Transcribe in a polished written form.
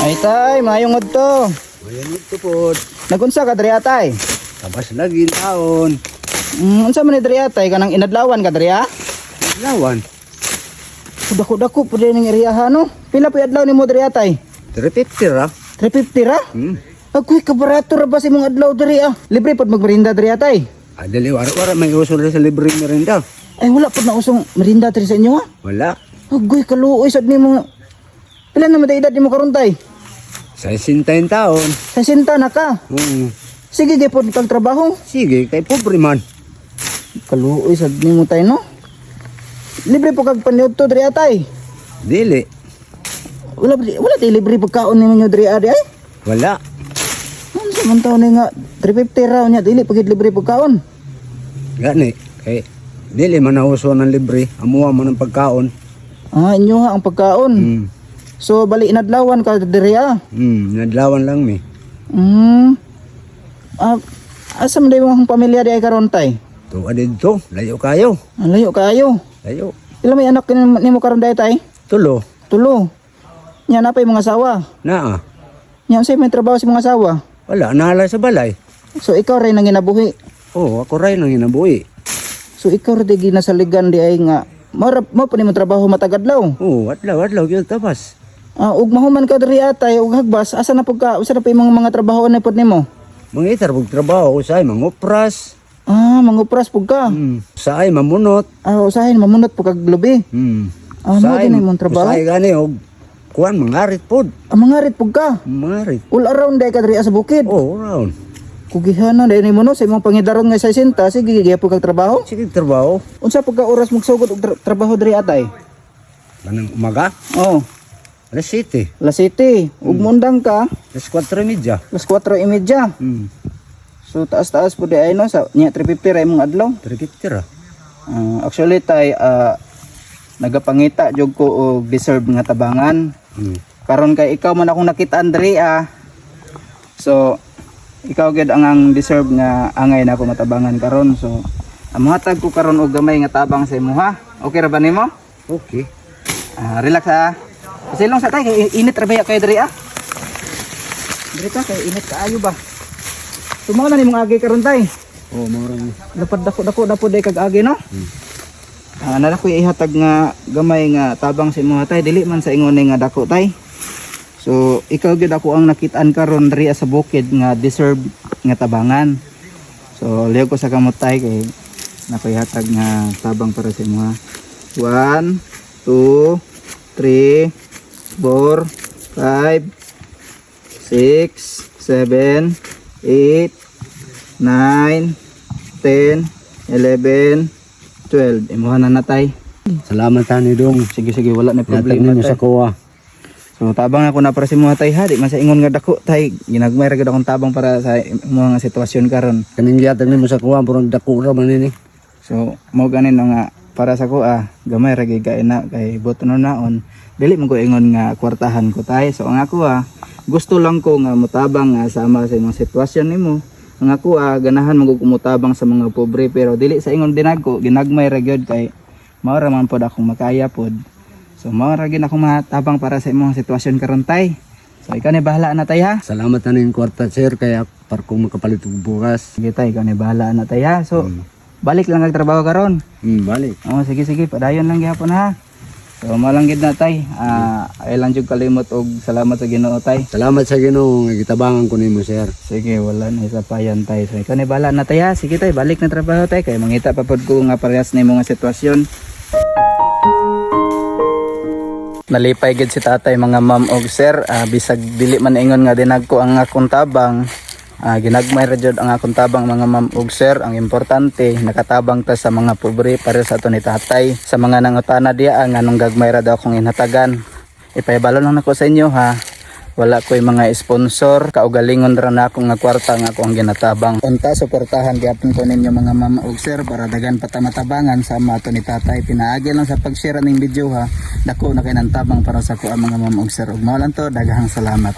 Ay tay, maayong adto. Ayan ito po. Nagunsa ka diri, atay? Tabas lagi taon. Unsa man ni diri, atay, kanang inadlawan ka diri ah? Lawan. Dako-dako pud ning area ha, no? Pila pa adlaw nimo diri, atay? 350 ra. 350 ra? Agoy, kabarato ra ba sa imong adlaw diri ah? Libre pod magmerinda diri, atay? Adali wara-wara may uso ra sa libre merinda. Ay, wala pod na usong merinda diri sa inyo ah. Wala. Agoy, kaluoy sad nimo. Pila na man edad nimo karon, tay? Sa 60 taon. 60 na ka. Oo. Sige gyud kag trabaho. Sige, kay pobre man. Kaluoy sad nimo, tay, no? Libre po kag paniudto diri, atay. Dili. Wala wala tay libre pagkaon ninyo diri adi ay. Wala. Ano sa man taon ni nga 350 raw niya dili pagid libre pagkaon. Gani kay dili man na uso ng libre. Amuha man ang pagkaon. Ah, inyo ha ang pagkaon. So bali inadlawan ka diri ah. Nadlawan lang mi. Ah, asa man day mong pamilya di ay karon, tay? Tuwa didto, layo kayo. Ang layo kaayo. Layo. Pila may anak nimo karon day, tay? Tulo. Tulo. Nya napay mga asawa? Naa. Nya unsay may trabaho sa mga asawa? Wala naala sa balay. So ikaw ray nang ginabuhi. Oh, ako ray nang ginabuhi. So ikaw ra di ginasaligan di ay nga mao mo pa nimo trabaho matag adlaw. Oh, adlaw adlaw gyud tabas. Ah, ug mahuman ka diri, atay, ug hagbas, asa na pud ka, usa na pa imong mga trabaho na pud nimo? Mangitar pag trabaho usay mangupras. Ah, mangupras pud ka. Saay mamunot. Ah, usahin mamunot pud kag lubi. Ah, mao din imong trabaho. Usay gani og kuan mangarit pod. Ah, mangarit pud ka. Mangarit. All around day ka diri sa bukid. Oh, round. Kugihana day nimo no sa imong pangidaron nga 60, sige gyud pud kag trabaho. Sige trabaho. Unsa pud ka oras magsugod og trabaho diri, atay? Kanang umaga, Oh, alas 7, alas 7. Ug mundang ka alas 4:30. alas 4:30. So taas-taas pud ay no sa nya 350 ra imong adlaw. 350 ra. Ah, actually tay, nagapangita jud ko og deserve nga tabangan. Karon kay ikaw man akong nakita diri ah. So ikaw gyud ang deserve nga angay na ako matabangan karon. So amuhatag ko karon og gamay nga tabang sa imo ha. Okay ra ba nimo? Okay. Ah, relax ha. Pasilong sa tay kay init ra ba kay diri ah. Diri ka kay init kaayo ba. Tumaw na nimong agi karon, tay. Oh, mao ra ni. Lapad dako dako na po day kag agi no. Ah, nara ko ihatag nga gamay nga tabang sa imong tay, dili man sa ingon nga dako, tay. So ikaw gyud ako ang nakitaan karon diri sa bukid nga deserve nga tabangan. So liyo ko sa kamot, tay, kay nako ihatag nga tabang para sa imo. 1 2 3 4 5 6 7 8 9 10, 11, 12. Imuha na na, tay. Salamat ani dong. Sige, sige, wala na Problema problema ninyo tay. sa kuwa. So tabang ako na para sa imuha, tay, ha. Di man sa ingon nga dako, tay. Ginagmay ra gid akong tabang para sa imuha nga sitwasyon karon. Kaning gihatag nimo sa kuwa purong dako ra man ini. So mo ganin na nga para sa ko ah, gamay ra gid kay na kay boto na naon. Dili man ko ingon nga kwartahan ko, tay. So ang ako ah, gusto lang ko nga mutabang nga sama sa imong sitwasyon nimo. Ang ako ah, ganahan man ko mutabang sa mga pobre pero dili sa ingon dinagko, ginagmay ra gyud kay mao ra man pod akong makaya pod. So mao ra gyud akong matabang para sa imong sitwasyon karon, tay. So ikaw ni bahala na, tay, ha. Salamat ani yung kwarta, sir, kaya para kung makapalit og bugas. Sige tay, ikaw ni bahala na, tay, ha. So balik lang kag trabaho karon. Balik. Oo, sige sige, padayon lang gyapon ha. So mao lang gid na, tay. Ah, ay lang jud kalimot og salamat sa Ginoo, tay. Salamat sa Ginoo nga gitabangan ko nimo, sir. Sige, wala na isa pa yan, tay. So ikaw ni bahala na, tay, ha. Sige tay, balik na trabaho, tay, kay mangita pa pod ko nga parehas na imong nga sitwasyon. Nalipay gid si tatay, mga ma'am og sir, ah, bisag dili man ingon nga dinagko ang akong tabang. Ah, ginagmay ra jud ang akong tabang, mga ma'am og sir. Ang importante nakatabang ta sa mga pobre para sa ato ni tatay. Sa mga nangutana diya ang anong gagmay ra daw akong inhatagan. Ipahibalo lang nako sa inyo ha. Wala ko'y mga sponsor, kaugalingon ra na akong nga kwarta nga ako ang ginatabang. Unta suportahan gyapon ko ninyo, mga mama ug sir, para dagan pa ta matabangan sa ato ni tatay. Pinaagi lang sa pag-share ning video ha. Dako na kay ng tabang para sa ko ang mga mama ug sir. Ug mao lang to, daghang salamat.